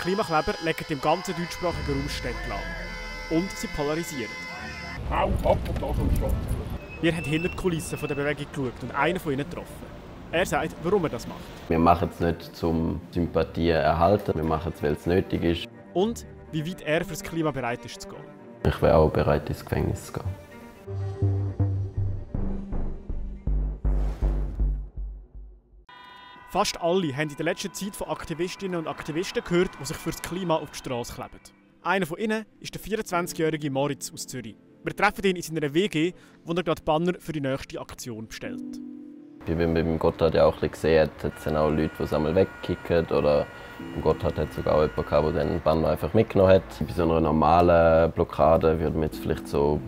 Klimakleber legen im ganzen deutschsprachigen Raum Städte an. Und sie polarisieren. Wir haben hinter die Kulissen der Bewegung geschaut und einen von ihnen getroffen. Er sagt, warum er das macht. Wir machen es nicht, um Sympathien zu erhalten. Wir machen es, weil es nötig ist. Und wie weit er für das Klima bereit ist zu gehen. Ich wäre auch bereit, ins Gefängnis zu gehen. Fast alle haben in der letzten Zeit von Aktivistinnen und Aktivisten gehört, die sich für das Klima auf die Straße kleben. Einer von ihnen ist der 24-jährige Moritz aus Zürich. Wir treffen ihn in seiner WG, wo er gerade Banner für die nächste Aktion bestellt. Wie man beim Gotthard ja auch gesehen hat, hat es dann auch Leute, die es einmal wegkicken. Oder beim Gotthard hat es sogar auch jemanden gehabt, der den Banner einfach mitgenommen hat. Bei so einer normalen Blockade würde man jetzt vielleicht so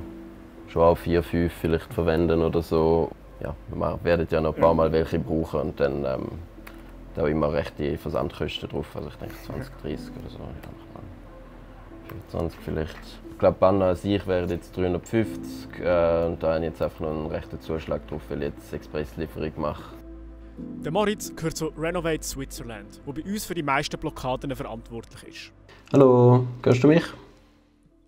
schon auch 4, 5 vielleicht verwenden oder so. Ja, wir werden ja noch ein paar Mal welche brauchen und dann da immer recht die Versandkosten drauf. Also ich denke 20, 30 oder so. 25 vielleicht. Ich glaube, Banner an sich wären jetzt 350 und da habe ich jetzt einfach noch einen rechten Zuschlag drauf, weil ich jetzt Expresslieferung mache. Der Moritz gehört zu Renovate Switzerland, der bei uns für die meisten Blockaden verantwortlich ist. Hallo, hörst du mich?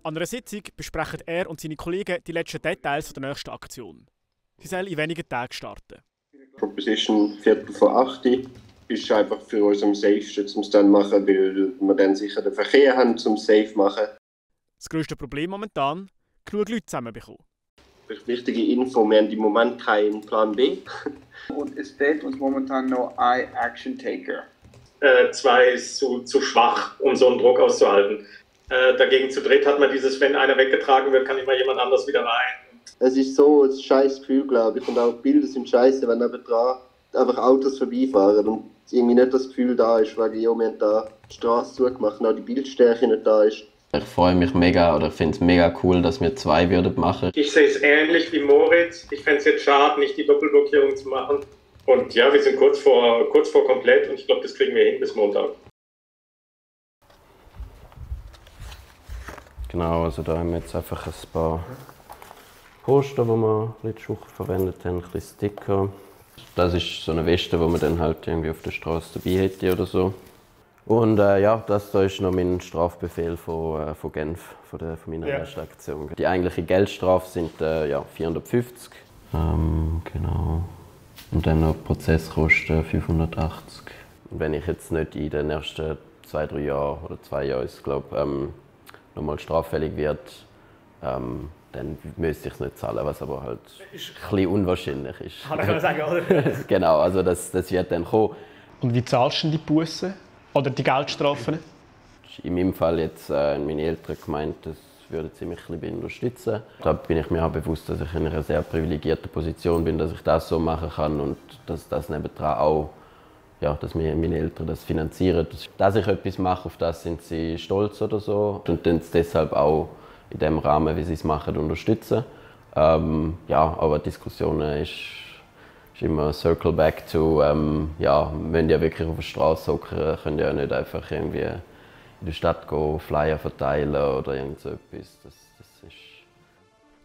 An einer Sitzung besprechen er und seine Kollegen die letzten Details der nächsten Aktion. Sie soll in wenigen Tagen starten. Proposition 7:45 ist einfach für uns am safesten, um es dann zu machen, weil wir dann sicher den Verkehr haben, um es safe zu machen. Das grösste Problem momentan: genug Leute zusammenbekommen. Wichtige Info, wir haben im Moment keinen Plan B. Und es fehlt uns momentan noch ein Action Taker. 2 ist zu schwach, um so einen Druck auszuhalten. Dagegen zu dritt hat man dieses, wenn einer weggetragen wird, kann immer jemand anders wieder rein. Es ist so ein scheiß Gefühl, glaube ich, und auch Bilder sind scheiße, wenn nebenan einfach Autos vorbeifahren und irgendwie nicht das Gefühl da ist, weil wir haben da die Straße zugemacht und auch die Bildstärke nicht da ist. Ich freue mich mega oder finde es mega cool, dass wir 2 würden machen. Ich sehe es ähnlich wie Moritz. Ich fände es jetzt schade, nicht die Doppelblockierung zu machen. Und ja, wir sind kurz vor komplett und ich glaube, das kriegen wir hin bis Montag. Genau, also da haben wir jetzt einfach ein paar Poster, die wir letzte Woche verwendet haben, ein bisschen Sticker. Das ist so eine Weste, die man dann halt irgendwie auf der Straße dabei hätte oder so. Und ja, das da ist noch mein Strafbefehl von Genf, von meiner ersten Aktion. Die eigentliche Geldstrafe sind 450. Genau. Und dann noch Prozesskosten 580. Und wenn ich jetzt nicht in den ersten 2, 3 Jahren oder 2 Jahren, glaube nochmal straffällig wird, dann müsste ich es nicht zahlen, was aber halt ein bisschen unwahrscheinlich ist. Kann ich sagen, oder? Genau, also das wird dann kommen. Und wie zahlst du die Bussen oder die Geldstrafen? In meinem Fall jetzt meine Eltern gemeint, das würden sie mich ein bisschen unterstützen. Da bin ich mir auch bewusst, dass ich in einer sehr privilegierten Position bin, dass ich das so machen kann und dass das nebendran auch, ja, dass mir meine Eltern das finanzieren. Dass ich etwas mache, auf das sind sie stolz oder so und dann deshalb auch in dem Rahmen, wie sie es machen, unterstützen. Ja, aber Diskussionen ist immer Circle back to, ja, wenn die wirklich auf der Straße hocken, können die ja nicht einfach irgendwie in der Stadt gehen, Flyer verteilen oder irgend so etwas. Das ist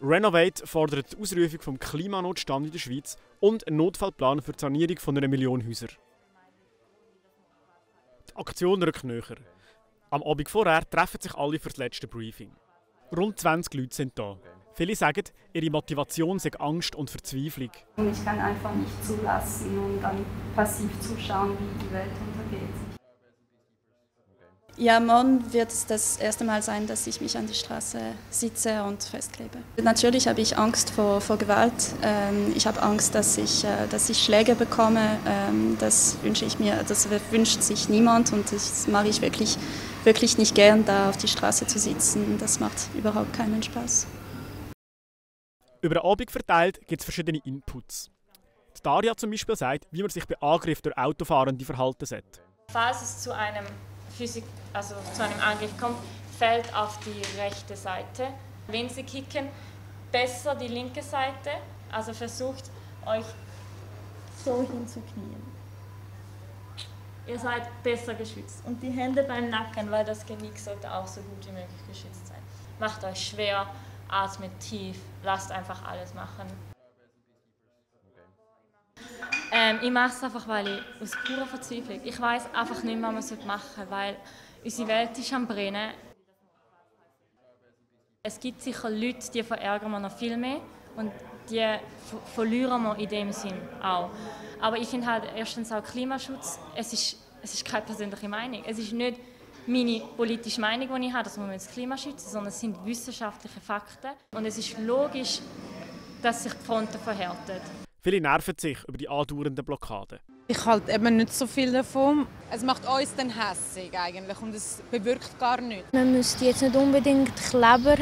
Renovate fordert die Ausrufung vom Klimanotstand in der Schweiz und einen Notfallplan für die Sanierung von 1 Million Häuser. Die Aktion rückt näher. Am Abend vorher treffen sich alle für das letzte Briefing. Rund 20 Leute sind da. Viele sagen, ihre Motivation sei Angst und Verzweiflung. Ich kann einfach nicht zulassen und dann passiv zuschauen, wie die Welt untergeht. Ja, morgen wird es das erste Mal sein, dass ich mich an die Straße sitze und festklebe. Natürlich habe ich Angst vor Gewalt. Ich habe Angst, dass ich Schläge bekomme. Das wünscht sich niemand und das mache ich wirklich nicht gern, da auf die Straße zu sitzen. Das macht überhaupt keinen Spaß. Über den Abend verteilt gibt es verschiedene Inputs. Die Daria zum Beispiel sagt, wie man sich bei Angriff durch Autofahrende verhalten sollte. Falls es zu einem Angriff kommt, fällt auf die rechte Seite. Wenn Sie kicken, besser die linke Seite. Also versucht euch so hinzuknien. Ihr seid besser geschützt. Und die Hände beim Nacken, weil das Genick sollte auch so gut wie möglich geschützt sein. Macht euch schwer, atmet tief, lasst einfach alles machen. Ich mache es einfach, weil ich aus purer Verzweiflung, ich weiß einfach nicht mehr, was ich machen soll, weil Unsere Welt ist am Brennen. Es gibt sicher Leute, die verärgern wir noch viel mehr und die verlieren wir in dem Sinn auch. Aber ich finde halt erstens auch Klimaschutz, es ist keine persönliche Meinung. Es ist nicht meine politische Meinung, die ich habe, dass wir das Klima schützen, sondern es sind wissenschaftliche Fakten. Und es ist logisch, dass sich die Fronten verhärten. Viele nerven sich über die andauernden Blockaden. Ich halte eben nicht so viel davon. Es macht uns dann hässig eigentlich und es bewirkt gar nichts. Man müsste jetzt nicht unbedingt Kleber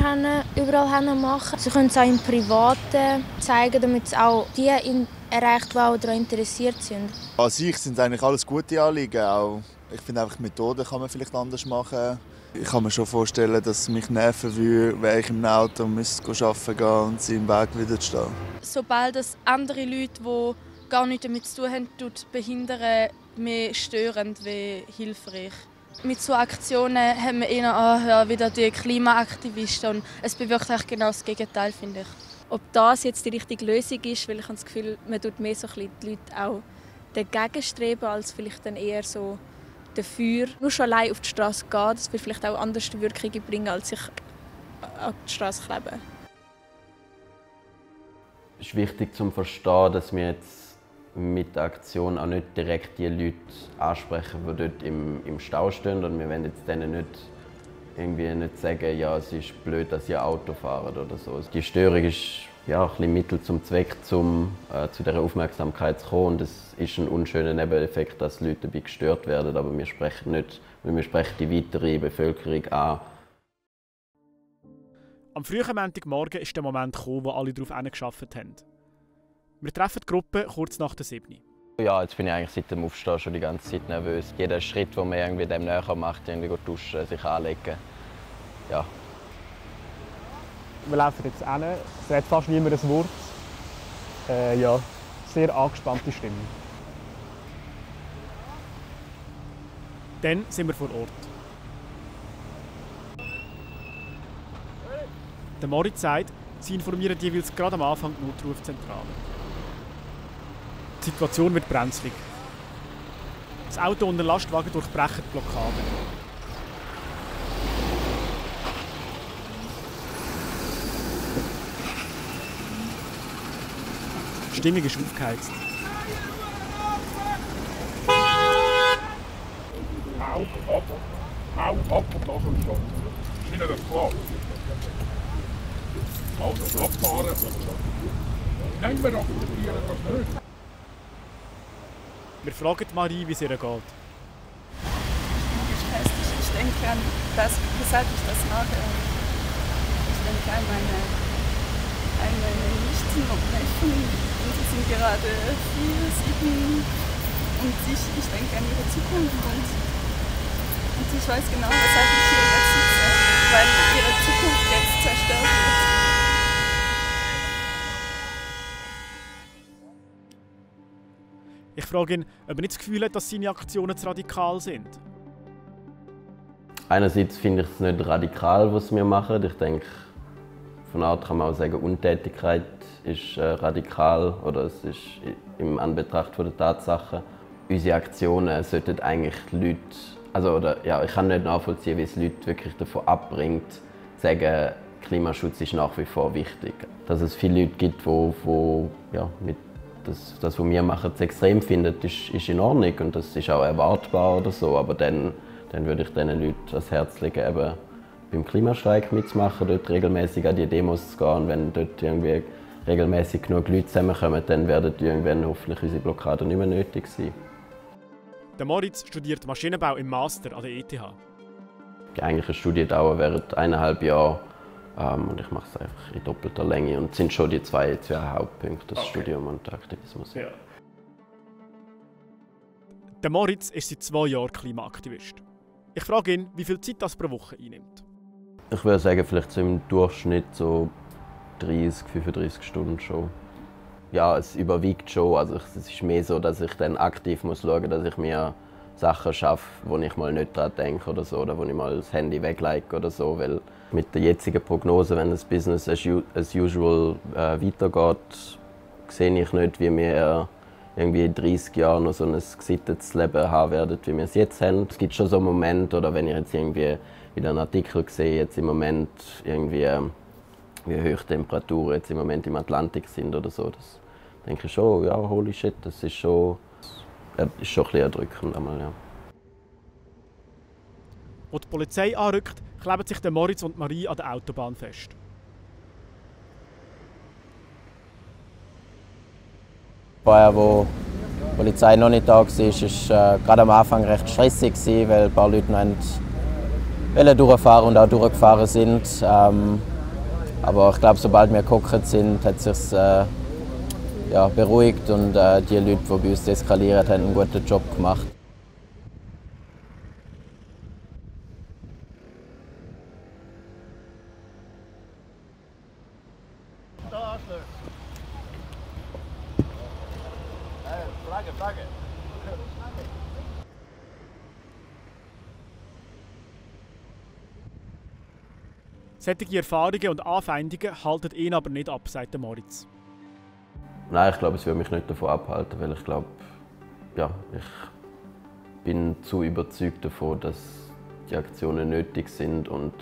überall machen. Sie können es auch im Privaten zeigen, damit es auch die erreicht, die auch daran interessiert sind. An sich sind eigentlich alles gute Anliegen. Auch ich finde einfach, Methoden kann man vielleicht anders machen. Ich kann mir schon vorstellen, dass es mich nerven würde, wenn ich im Auto arbeiten gehen und sie im Weg wieder stehen. Sobald es andere Leute, die gar nichts damit zu tun haben, behindern, mehr störend wie hilfreich. Mit so Aktionen haben wir eher wieder die Klimaaktivisten und es bewirkt eigentlich genau das Gegenteil, finde ich. Ob das jetzt die richtige Lösung ist, weil ich habe das Gefühl, man tut mehr so die Leute auch dagegen streben, als vielleicht dann eher so dafür. Nur schon allein auf die Straße gehen, das wird vielleicht auch andere Wirkungen bringen, als sich an die Straße kleben. Es ist wichtig zu verstehen, dass wir jetzt mit der Aktion auch nicht direkt die Leute ansprechen, die dort im Stau stehen. Und wir wollen jetzt denen nicht sagen, ja, es ist blöd, dass ihr Auto fahrt oder so. Die Störung ist ja, ein bisschen Mittel zum Zweck, zu dieser Aufmerksamkeit zu kommen. Und es ist ein unschöner Nebeneffekt, dass Leute dabei gestört werden, aber wir sprechen die weitere Bevölkerung an. Am frühen Montagmorgen ist der Moment gekommen, wo alle darauf hingearbeitet haben. Wir treffen die Gruppe kurz nach der 7. Ja, jetzt bin ich eigentlich seit dem Aufstehen schon die ganze Zeit nervös. Jeder Schritt, den man irgendwie dem näher macht, irgendwie duschen, sich anlegen. Ja. Wir laufen jetzt hin, es redet fast niemand ein Wort. Ja, sehr angespannte Stimmung. Dann sind wir vor Ort. Der Moritz sagt, sie informieren jeweils gerade am Anfang die Notrufzentrale. Die Situation wird brenzlig. Das Auto und der Lastwagen durchbrechen die Blockade. Die Stimmung ist aufgeheizt. Hau ab und lass uns schon. Ist Ihnen das klar? Also abfahren. Nein, wir akzeptieren das nicht. Wir fragen Marie, wie es ihr geht. Ich denke an das, weshalb ich das mache. Ich denke an meine Nichten und Neffen. Und sie sind gerade 4, 7. Und ich denke an ihre Zukunft. Und ich weiß genau, weshalb ich hier jetzt sitze. Weil ihre Zukunft jetzt zerstört wird. Ich frage ihn, ob er nicht das Gefühl hat, dass seine Aktionen zu radikal sind. Einerseits finde ich es nicht radikal, was wir machen. Ich denke, von Art kann man auch sagen, Untätigkeit ist radikal oder es ist im Anbetracht der Tatsachen. Unsere Aktionen sollten eigentlich Leute, ich kann nicht nachvollziehen, wie es Leute wirklich davon abbringt, zu sagen, Klimaschutz ist nach wie vor wichtig. Dass es viele Leute gibt, die mit das, was wir machen, zu extrem finden, ist in Ordnung und das ist auch erwartbar oder so. Aber dann würde ich diesen Leuten ans Herz legen, eben beim Klimastreik mitzumachen, dort regelmäßig an die Demos zu gehen. Und wenn dort irgendwie regelmäßig genug Leute zusammenkommen, dann werden irgendwann hoffentlich unsere Blockaden nicht mehr nötig sein. Der Moritz studiert Maschinenbau im Master an der ETH. Die eigentliche Studiendauer während 1,5 Jahre. Und ich mache es einfach in doppelter Länge. Und es sind schon die zwei Hauptpunkte, das Studium und der Aktivismus. Ja. Der Moritz ist seit 2 Jahren Klimaaktivist. Ich frage ihn, wie viel Zeit das pro Woche einnimmt. Ich würde sagen, vielleicht so im Durchschnitt so 30, 35 Stunden schon. Ja, es überwiegt schon. Also es ist mehr so, dass ich dann aktiv muss schauen, dass ich mir Sachen schaffe, wo ich mal nicht daran denke oder so, oder wo ich mal das Handy weglege oder so. Weil mit der jetzigen Prognose, wenn das Business as usual weitergeht, sehe ich nicht, wie wir irgendwie in 30 Jahren noch so ein gesittetes Leben haben werden, wie wir es jetzt haben. Es gibt schon so Momente, oder wenn ich jetzt irgendwie wieder einen Artikel sehe, jetzt im Moment irgendwie, wie hoch Temperaturen jetzt im Moment im Atlantik sind oder so, das denke ich schon, ja, holy shit, das ist schon ein bisschen erdrückend einmal, ja. Als die Polizei anrückt, kleben sich Moritz und Marie an der Autobahn fest. Vorher, wo die Polizei noch nicht da war, war es gerade am Anfang recht stressig, weil ein paar Leute wollten durchfahren und auch durchgefahren sind. Aber ich glaube, sobald wir geguckt sind, hat es sich beruhigt und die Leute, die bei uns eskaliert haben, einen guten Job gemacht. Solche Erfahrungen und Anfeindungen halten ihn aber nicht ab, sagt Moritz. Nein, ich glaube, es würde mich nicht davon abhalten, weil ich glaube, ja, ich bin zu überzeugt davon, dass die Aktionen nötig sind und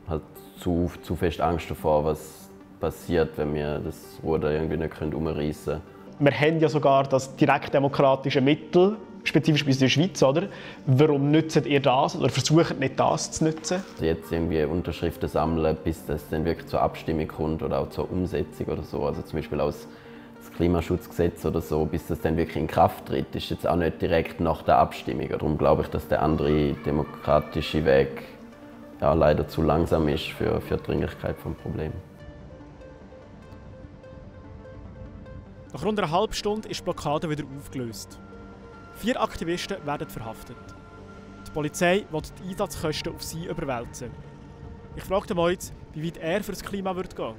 halt zu fest Angst davor, was passiert, wenn wir das Ruder irgendwie nicht umreißen können. Wir haben ja sogar das direktdemokratische Mittel, spezifisch bei uns in der Schweiz, oder? Warum nutzt ihr das oder versucht nicht das zu nutzen? Jetzt irgendwie Unterschriften sammeln, bis das dann wirklich zur Abstimmung kommt oder auch zur Umsetzung oder so. Also zum Beispiel aus das Klimaschutzgesetz oder so, bis das dann wirklich in Kraft tritt, ist jetzt auch nicht direkt nach der Abstimmung. Darum glaube ich, dass der andere demokratische Weg ja, leider zu langsam ist für die Dringlichkeit des Problems. Nach rund einer halben Stunde ist die Blockade wieder aufgelöst. 4 Aktivisten werden verhaftet. Die Polizei will die Einsatzkosten auf sie überwälzen. Ich fragte Moritz, wie weit er für das Klima wird gehen.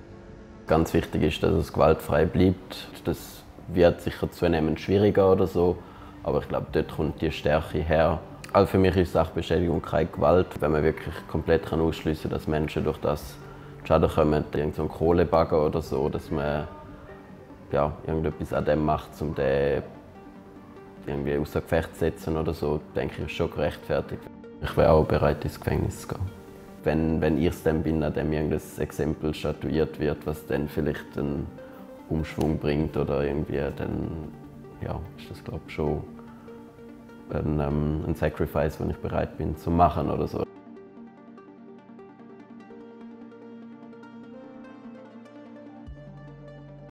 Ganz wichtig ist, dass es gewaltfrei bleibt. Das wird sicher zunehmend schwieriger oder so, aber ich glaube, dort kommt die Stärke her. Also für mich ist Sachbeschädigung keine Gewalt, wenn man wirklich komplett ausschliessen kann, dass Menschen durch das Schaden kommen, irgend so ein Kohlebagger oder so, dass man ja, irgendetwas an dem macht, um den irgendwie außer Gefecht zu setzen oder so, denke ich, ist schon gerechtfertigt. Ich wäre auch bereit, ins Gefängnis zu gehen. Wenn ich es dann bin, an dem irgendein Exempel statuiert wird, was dann vielleicht einen Umschwung bringt oder irgendwie, dann ja, ist das, glaube ich, schon ein Sacrifice, den ich bereit bin zu machen oder so.